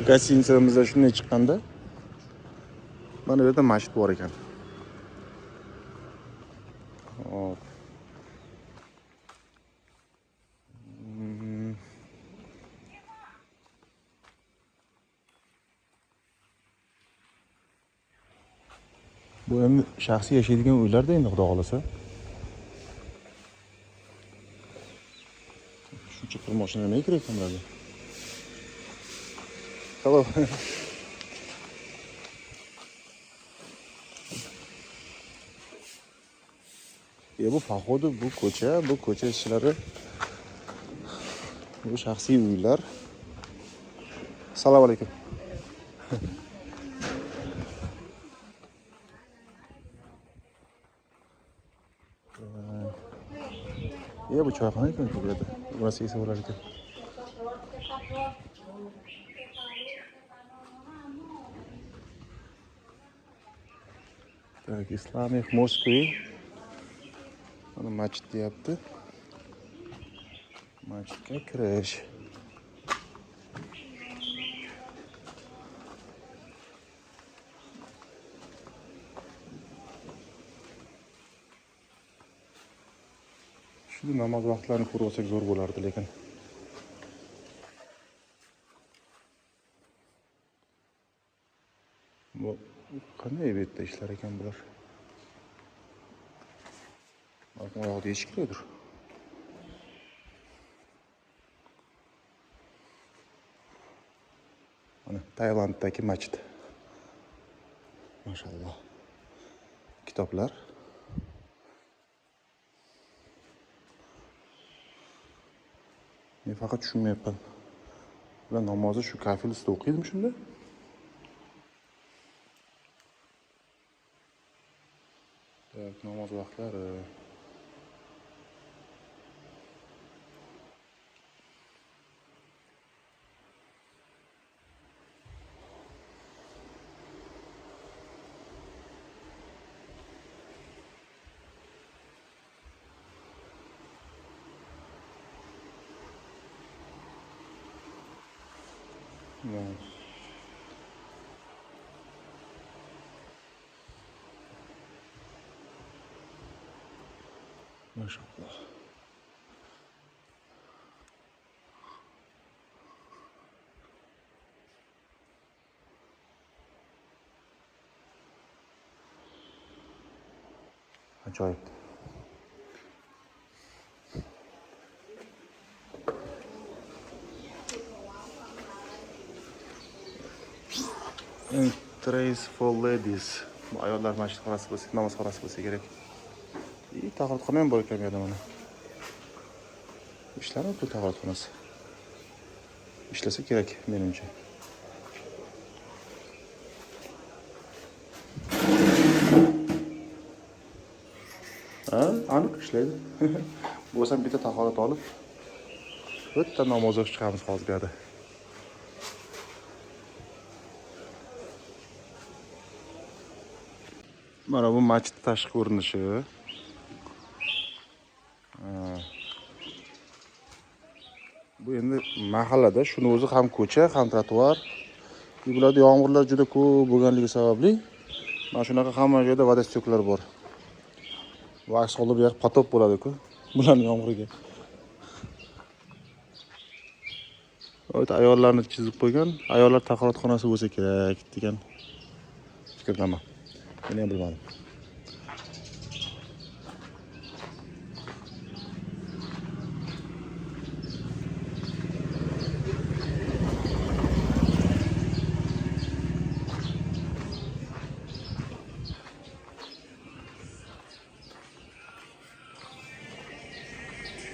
Гостиница mizda shunday chiqqanda mana bu yerda masjid bor ekan. Hop. Bu endi shaxsiy yashaydigan uylarda endi, xudo xohlasa. Shuncha qir mashina nimaga kerak ekan bularga? Hello. Ya bu, походу, bu ko'cha ishlari, bu shaxsiy uylar. Assalomu alaykum. Ya bu choyxona ekan bu yerda. Bu narsa yesa bo'lar ekan. Так, Islamic Mosque. Mana masjid deyapti. Masjidga kirish. Shu namoz vaqtlarini ko'rib olsak zo'r bo'lardi, lekin. Bu qanday bu yerda ishlar ekan bular? Balkim oyoqda eshik kerakdir. Mana Tailanddagi masjid. Mashalloh. Kitoblar. Men faqat tushunmayapman. Ular namozni shu kafel ustida o'qiydimi shunda? Так, namoz vaqtlari. Да. Mashalloh. Ajoyib. Entrance for ladies. Bu ayollar masjid xonasi bo'lsa, namozxonasi bo'lsa kerak. И tahoratxona ham bor ekan bu yerda mana. Ishlarmi bu tahoratxonasi? Ishlasa kerak menimcha. Ha, aniq ishlaydi. Bo'lsam bitta tahorat olib, bitta namoz o'qib chiqamiz hozir bu yerda. Mana bu masjid tashqi ko'rinishi. Ha. Bu endi mahallada shuni o'zi ham ko'cha, ham trotuar. Bularda yomg'irlar juda ko'p bo'lganligi sababli mana shunaqa hamma joyda водостёк lar bor. Bu aks holda bu yoq потоп bo'ladi-ku bularni yomg'iriga. Evet, ayollarni chizib qo'ygan. Ayollar tahoratxonasi bo'lsa kerak degan fikrdaman. Men ham bilmadim.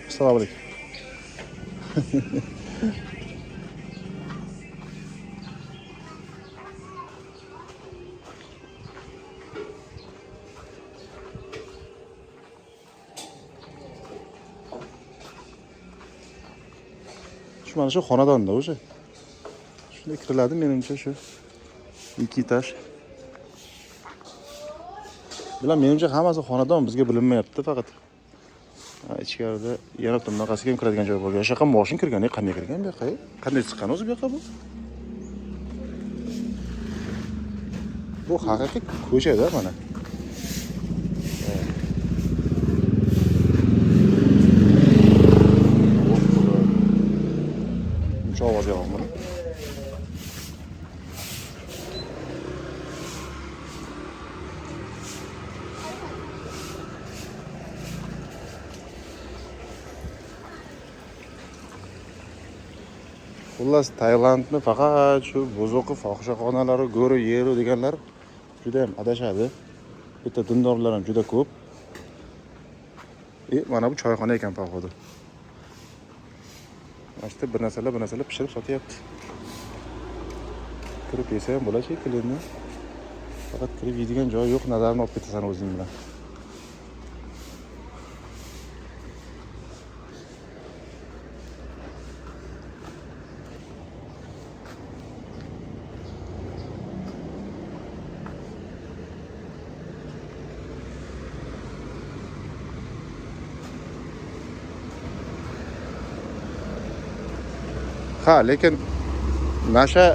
Assalomu alaykum. Shu mana shu xonadonda o'sha. Shunday kiriladi menimcha shu. Ikki этаж. Bular menimcha hammasi xonadon, bizga bilinmayapti faqat. Ha, ichkarida yana bitta bunaqasiga ham kiradigan joy bor. Shu yoqqa moshin kirgan, qanday kirgan bu yoqqa? Qanday chiqqan o'zi bu yoqqa bu? Bu haqiqiy ko'chada mana. Buncha ovoz yo'qmi buni? Xullas, Tailandni faqat shu buzuqi fohishaxonalari, go'ri yeru deganlar juda ham adashadi. Bu yerda dindorlar ham juda ko'p. Mana bu choyxona ekan poxodu. Mana shu yerda bir narsalar pishirib sotyapti. Kirib yesa ham bo'ladi shekilli endi. Faqat kirib yeydigan joyi yo'q, nazarini olib ketasan o'zing bilan. Ha, lekin nasha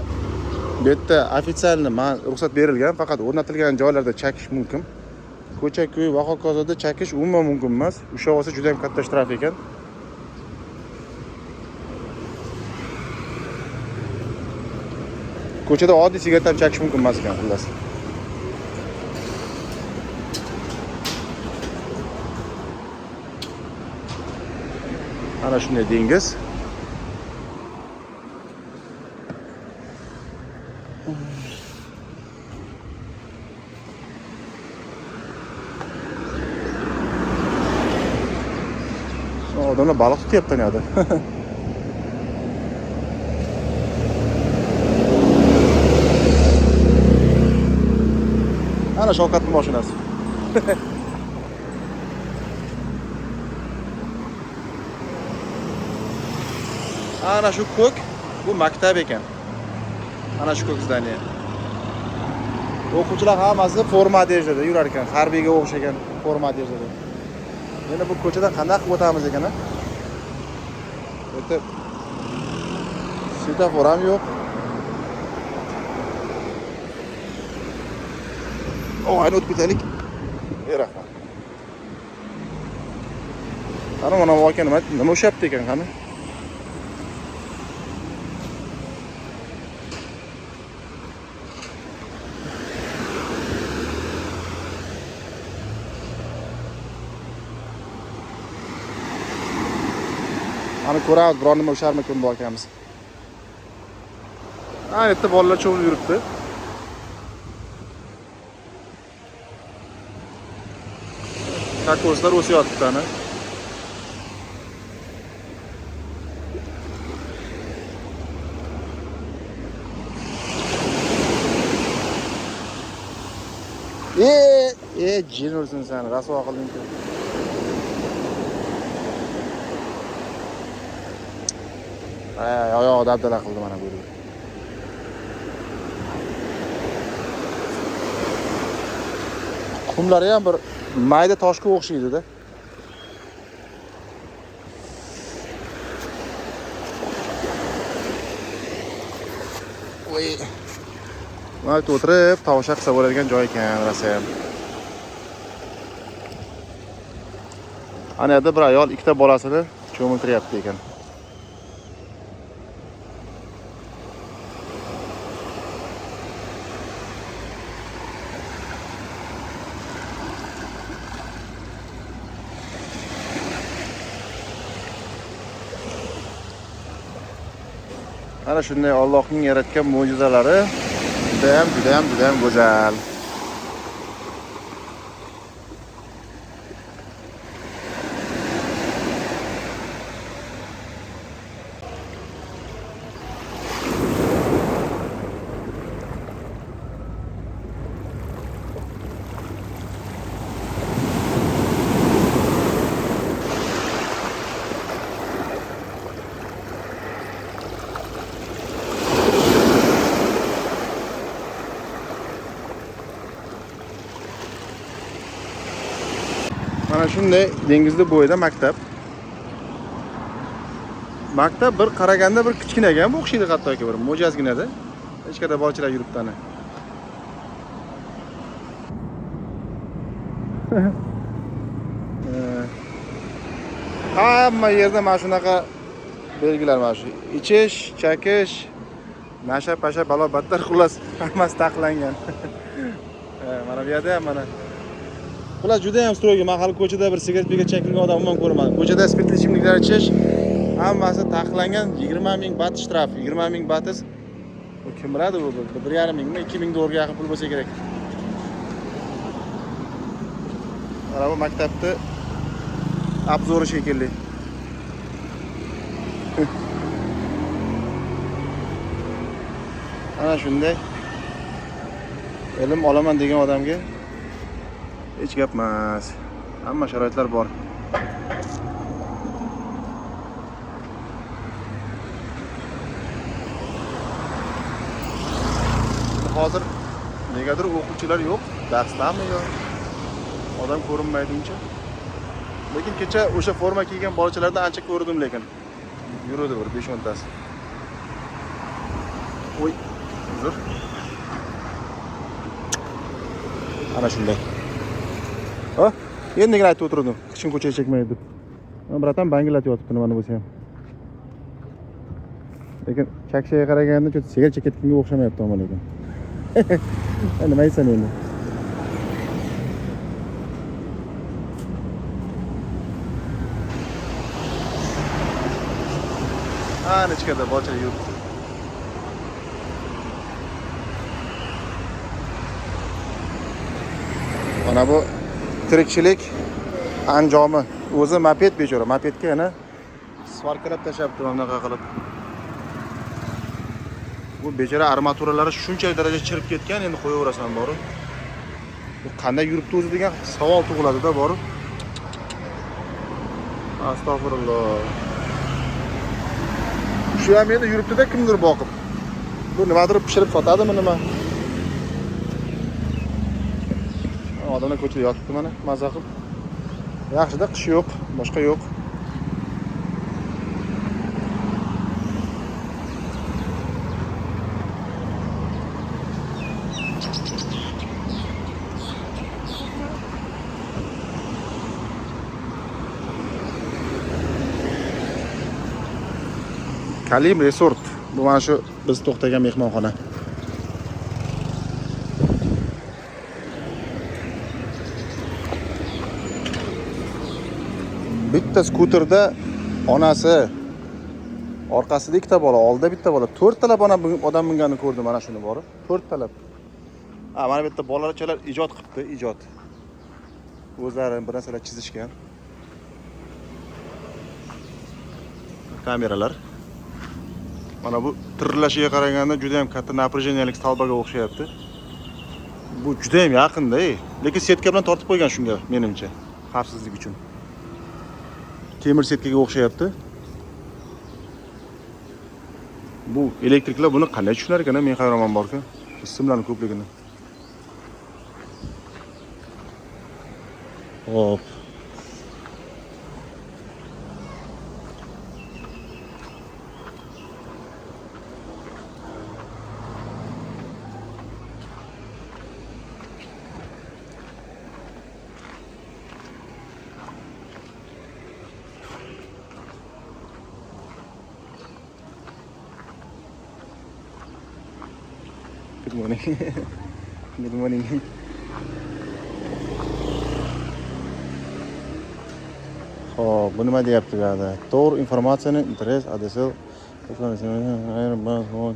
bu yerda ofitsialni ruxsat berilgan, faqat o'rnatilgan joylarda chakish mumkin. Ko'cha-ko'y va hokazoda chakish umuman mumkin emas. Ushlab olsa juda ham katta shtraf ekan. Ko'chada oddiy sigaret ham chakish mumkin emas ekan, xullas. Ana shunday dengiz. Odamlar baliq tutyapti ana yerda. Ana Shavkatning mashinasi. Ana shu ko'k, bu maktab ekan. Ana shu ko'k zdaniya. O'quvchilar hammasi forma одеждada yurar ekan, harbiyga o'xshagan forma одеждada. Endi bu ko'chadan qanday qilib o'tamiz ekan, a? Bu yerda svetofor ham yo'q. Og'ayni o'tib ketaylik. Ey rahmat. Qani mana bu aka nima ushyapti ekan, qani? Ana ko'ramiz, biron nima usharmikin bu akamiz. Ana yerda bolalar cho'milib yuribdi. Kokoslar o'syapti ana. Jin ursin seni, rasvo qilding-ku. Ay, oyog'i dabdala qildi mana bu yerda. Qumlari ham bir mayda toshga o'xshaydi-da. Voy. Mana yerda o'tirib tomosha qilsa bo'ladigan joy ekan, rosa ham. Ana yerda bir ayol ikkita bolasini cho'miltiryapti ekan. Ana shunday Allohning yaratgan mo'jizalari juda ham, juda ham, juda ham go'zal. Mana shunday dengizning bo'yida maktab. Maktab bir qaraganda bir kichkinaga ham o'xshaydi, hattoki bir mo'jazginada. Ichkarida bolachalar yuribdi ana. Hamma yerda mana shunaqa belgilar, mana shu ichish, chakish, nasha pasha balo battar, xullas hammasi taqiqlangan. Mana bu yerda ham mana. Xullas juda ham строгий. Men hali ko'chada bir sigaret pigaret chekilgan odam umuman ko'rmadim. Ko'chada spirtli ichimliklar ichish hammasi taqiqlangan. 20 ming bat shtraf, 20 ming bat. U kim biladi, u 1,5 mingmi, 2 ming dollarga yaqin pul bo'lsa kerak. Mana bu maktabni обзор i shekilli. Ana shunday ilm olaman degan odamga hech gap emas. Hamma sharoitlar bor. Hozir negadir o'quvchilar yo'q, darsdami yo odam ko'rinmaydi uncha. Lekin kecha o'sha forma kiygan bolachalardan ancha ko'rdim, lekin yurdi bir 5-10 tasi. Oy, uzr. Ana shunday. Ha, endigina aytib o'tirdim. Hech kim ko'chaga chekmaydi deb. Mana братан bangillatib yotibdi nimani bo'lsa ham. Lekin chakshaga qaraganda cho'ta sigaret chekayotganga o'xshamayapti ammo lekin. Nima aytsan endi? Ana ichkarida bolachalar yuribdi. Mana bu tirikchilik anjomi. O'zi moped bechora. Mopedga yana svarkalab tashlabdi mana bunaqa qilib. Bu bechora armaturalari shunchalik darajada chirib ketgan, endi qo'yaverasan borib. Bu qanday yuribdi o'zi degan savol tug'iladi-da borib. Astag'firulloh. Shu ham endi yuribdi-da kimdir boqib. Bu nimadir pishirib sotadimi nima? Odamlar ko'chada yotibdi mana, maza qilib. Yaxshida qish yo'q, boshqa yo'q. Kalim Resort. Bu mana shu biz to'xtagan mehmonxona. Bitta skuterda onasi, orqasida ikkita bola, oldida bitta bola, to'rttalab ona odam minganini ko'rdim mana shuni borib. To'rttalab. Ha, mana bu yerda bolachalar ijod qilibdi, ijod. O'zlari bir narsalar chizishgan. Kameralar. Mana bu tirlashiga qaraganda juda ham katta напряжение lik столба ga o'xshayapti. Bu juda ham yaqinda, lekin setka bilan tortib qo'ygan shunga menimcha, xavfsizlik uchun. Temir setkaga o'xshayapti. Bu elektriklar buni qanday tushunar ekan, men hayronman borku. Simlarning ko'pligini. Hop. Good morning. Good morning. Xo'p, bu nima deyapti bu yerda? To'g'ri informatsiyani interes ADSL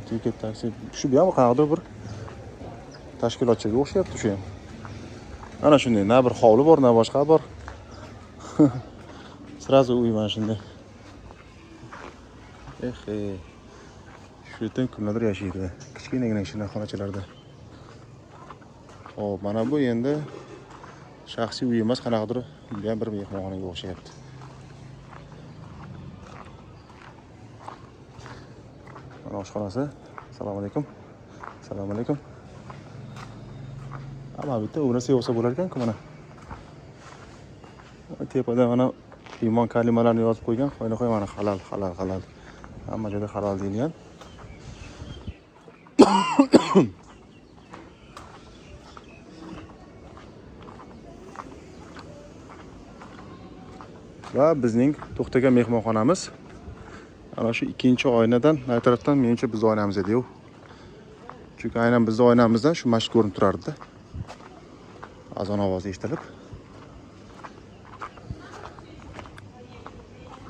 ticket taksi. Shu bu ham qanaqadir bir tashkilotchaga o'xshayapti shu ham. Ana shunday, na bir hovli bor, na boshqa bor. Сразу uy mana shunday. Eh, shu yerda kimlardir yashaydi. Kichkinagina shunday xonachalarda. Xo'p, mana bu endi shaxsiy uy emas, qanaqadir bu ham bir mehmonxonaga o'xshayapti. Mana oshxonasi. Assalomu alaykum. Assalomu alaykum. Amma bitta narsa yo'qsa bo'lar ekan-ku mana. Tepada mana iymon kalimalarini yozib qo'ygan. Qo'yna qo'y mana halal, halal, halal. Hamma joyda halol deyilgan. Va bizning to'xtagan mehmonxonamiz ana shu ikkinchi oynadan nari tarafdan, menimcha, bizni oynamiz edi u. Chunki aynan bizni oynamizdan shu masjid ko'rinib turardi. Azon ovozi eshitilib.